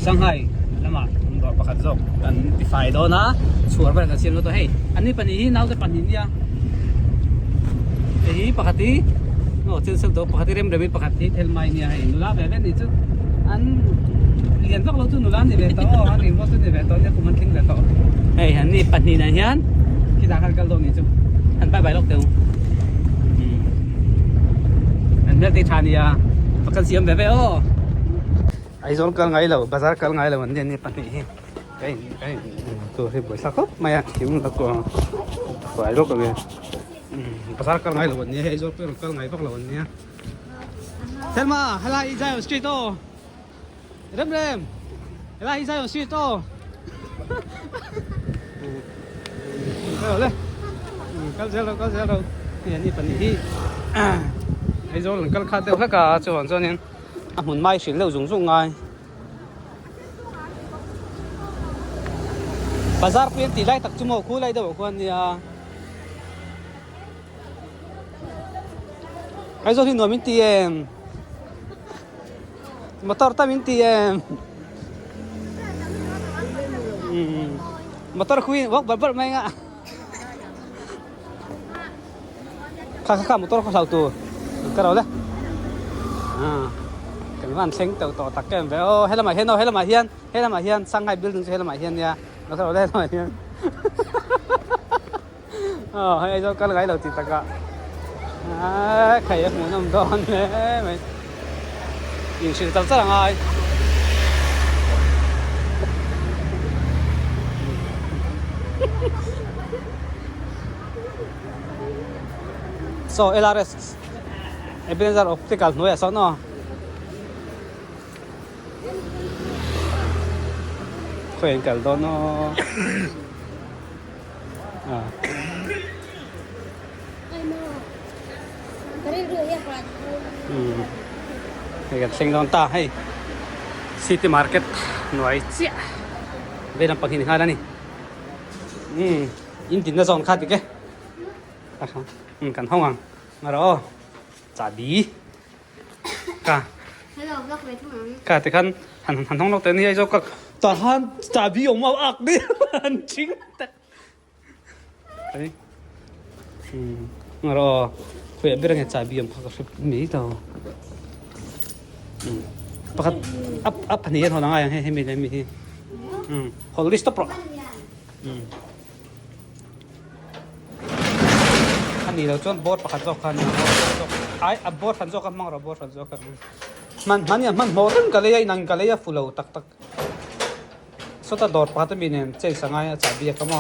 Shanghai lamah an dawr pakhat zawk kan ti fai dawn a chhuar vel kan siam dawn tawh hei an ni pahnih hi naute pahnih nia hei hi pakhat hi aw thil sel tawh pakhat hi rem rem in pakhat hi thel mai nia hei nula ve ve ni chu an lian vak lo chu nula an ni ve tawh aw an ring rual chu ni ve tawh nia kum an tling ve tawh hei an ni pahnih nen hian khitah khan kal dawn ni chu an bye bye lawk teh u an hmel te tha nia kan siam ve ve aw. Aizawl kal ngai lo bazar kal ngai lo an ni ani pahnih hi ka in ka in tur hi buaithlak khawp mai a thing la kuang fai bawk ang e bazar kal ngai lo an nia hei Aizawl pawh kal ngai vak lo an nia Thelma helai hi Zion street aw rem rem helai hi Zion street aw kal zel rawh kal zel rawh hei an ni pahnih hi Aizawl an kal khat deuh hlek a chuan chuanin a hmun mai hrilh deuh zung zung ngai bazar pui an tih lai tak chu maw khu lai deuh ah khuan nia Aizawl hi nuam in ti em motor tam in ti em motor khui walk bar bar mai nga kha kha kha motor kha hlau tur ka ro le kan van thleng teuh tawh tak em ve aw helamah hian aw helamah hian helamah hian Shanghai building chu helamah hian nia ka ro le helamah hian aw hei Aizawl kal ngai lo tih takah a khai a hmuhnawm dawn hle mai inhrilh char char a ngai. Saw LRS Ebenezer Optical hnuaiah sawn aw khawi an kal dawn aw hei kan thleng dawn ta hei city market hnuai chiah vei lampang hi ni nghal a ni. Umm in dinna zawn kha dik e umm kan hawng ang ngarawh aw chahbi ka ka tikhan han han hawng lawk teh nia zawk ka tah khan chahbi awm a ak nia han ching tak ai umm ngarawh aw khawiah ber ange chahbi awm kha ka hre mai lo umm pakhat a a pahnih hian hawn a ngai ang hei hemi leh hemi hi umm hawl list tawp rawh. A nih loh chuan board pakhat zawk kha a ni ang ai a board hran zawk a hmang rawh board hran zawk a hman hman hian hmanhmawh reng ka lei a inang ka lei a fu lo tak tak sawta dawr pakhat ami nen change a ngai a chahbi a kam a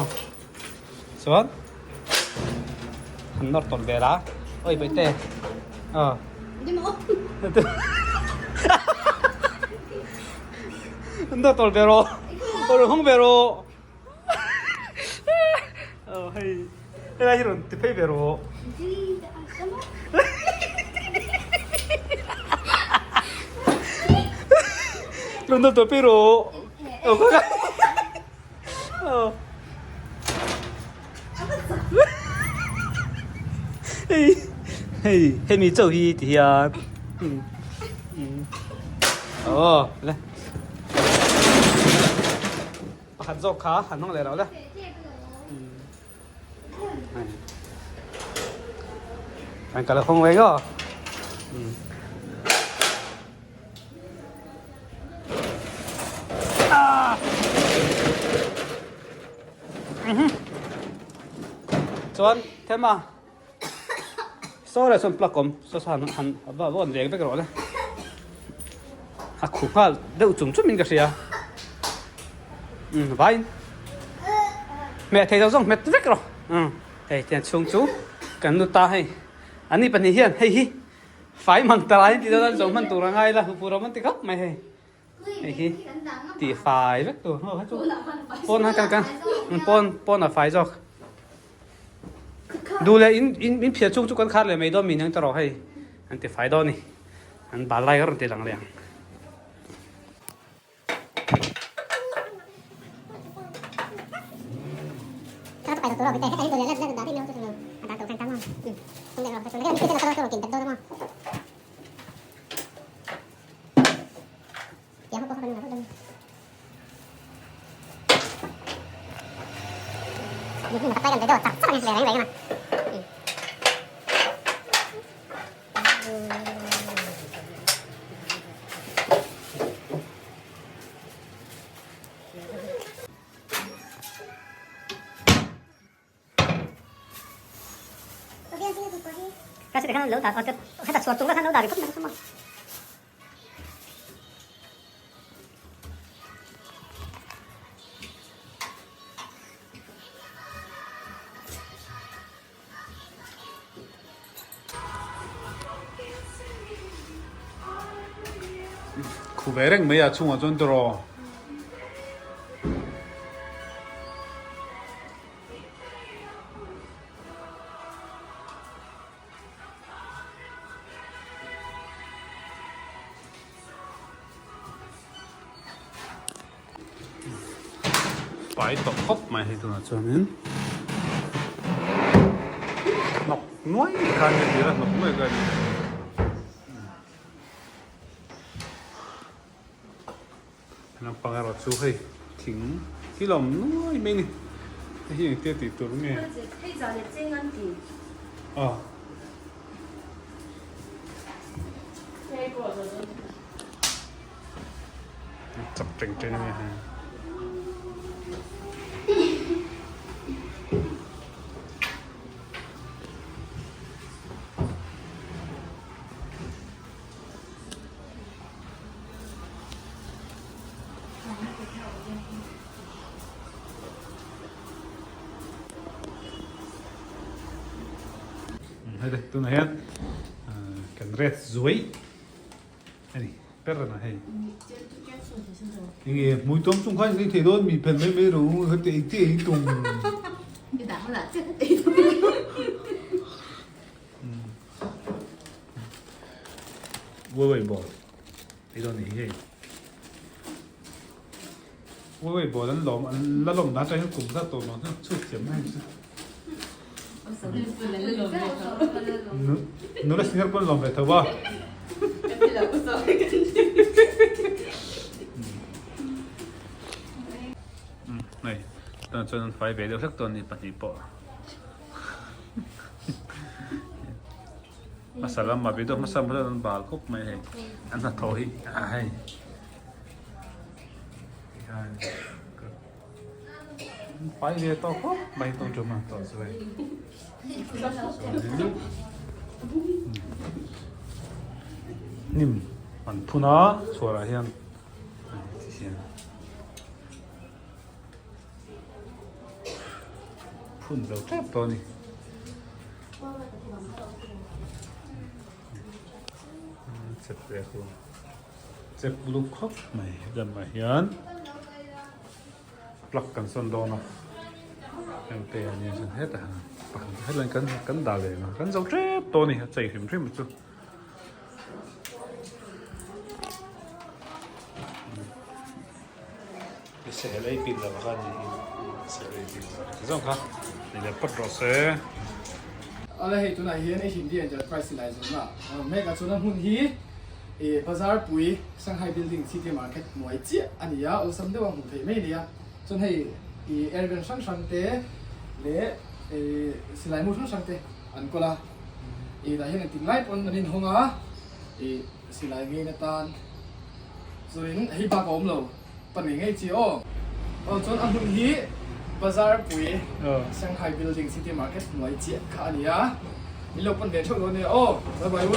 chuan han nawr tawlh vel a awi baihte aw nawr tawlh ve rawh rawn hawng ve rawh. Aw hei helai hi rawn ti phei ve rawh. Rawn dawt tawh phei rawh. Aw ka ka. Aw. Hei hei hemi chauh hi ti hian. Aw le. Pakhat zawk kha han hmang leh lo le. An kal khawng ve ngaw. Chuan thema saw leh sawn plug awm saw saw han han va vawn vek vek rawh le a khuh nghal deuh chung chung in ka hria umm vaiin hmeh thei lo zawng hmet vek rawh umm hei tiang chhung chu kan nu ta hei an ni pahnih hian hei hi fai mang ta lai tih dawn a zawng hman tur a ngai la huphurh awm an ti khawp mai hei. Hei hi tih fai vek tur ho chu pawn a kan kan pawn pawn a fai zawk duh leh in in in phiah chung chu kan khar leh mai dawn mi nang ta rawh hei an ti fai dawn a ni an bal lai ka rawn ti lang leh ang. Khu ve reng mai a chhungah chuan tawrh. Pai tawh khawp mai hei tunah chuanin hnawk nuai khan ka tir a hnawk nuai khan Lampang erawh chu hei thing hi lo awm nuai mai a ni hei hi engtia tih tur nge aw chak teng teng a nia hei. Hei le tunah hian kan ret zuai a ni ber a hei enge hmui tawm chung khan in ei thei dawn mi phen mai mai ro kha te ei te ei tum Weiwei ball ei dawn nih hi hei Weiwei ball an lawm an la lawm dan atang hian kum zat tawh lo chhut thiam mai ang chu Nula senior pawn lawm ve tho a. Hei tunah chuan an fai ve deuh hlek tawh a ni pahnih pawh. Hmasa lama video hmasa hmasa an bal khawp mai hei an hnathawh hi a hei fai ve tawh khawp mai tawng tum a tawh chu hei hnim an phun a chhuar ah hian ti hian. Phun zo tep tawh a ni. Chep ve khu. Chep lu khawp mai lamah hian plug kan sawn dawn a. Heng te a nia chuan hetah pakhat hetlai kan kan dah leh ang a kan zo tep tawh a ni a chei hrim hrim chu. Sehel ei pin lo kha ni sehel ei pin lo ti zawng kha ni leh phawt rawh se. Ala hei tunah hian i Hindi Enterprise silai zawhna mek a chuan a hmun hi i bazar pui Shanghai Building City Market hnuai chiah a ni a, awlsam deuh a hmuh theih mai a ni a, chuan hei i airgun hrang hrang te leh i silai mu hrang hrang te an kawl a, i tah hian engtik lai pawn an inhawng a, i silai ngeina tan chuanin hei bak a awm lo. Pa nei ngei chi aw. Aw chuan a hmun hi Bazar pui Shanghai Building City Market hnuai chiah kha a ni a, in lo pan ve theuh dawn nia aw. Bye bye u.